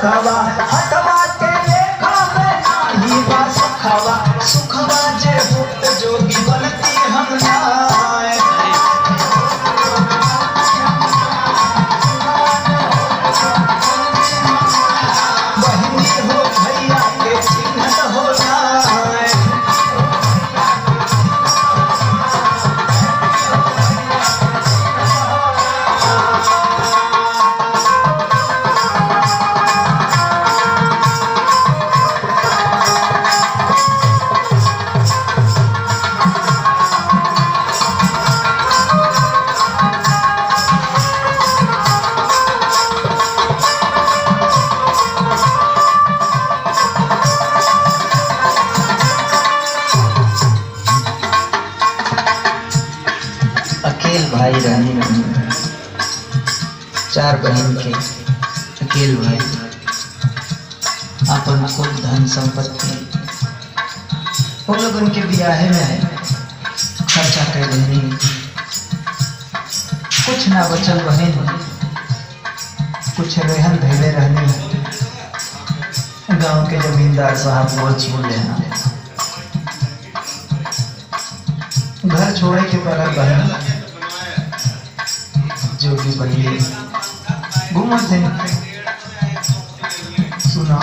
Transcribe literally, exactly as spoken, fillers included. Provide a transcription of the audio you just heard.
हवा हथवा के लेखा में नाही बा सुखवा, सुखवा जे होत जोगी बनती हम नाय। बहिनी हो भैया के चिन्हत हो नाय। अकेल भाई रहनी, चार बहिन के अकेल भाई, आपन कुल धन संपत्ति वो लोगन के बियाहे में खर्चा कर देनी। कुछ ना बचल बहिन, कुछ रेहन धैले रहनी। गांव के जमींदार साहब वो छीन लेना। घर छोड़े के पड़ल बहिन, जोगी बनिए घूमत है। सुना।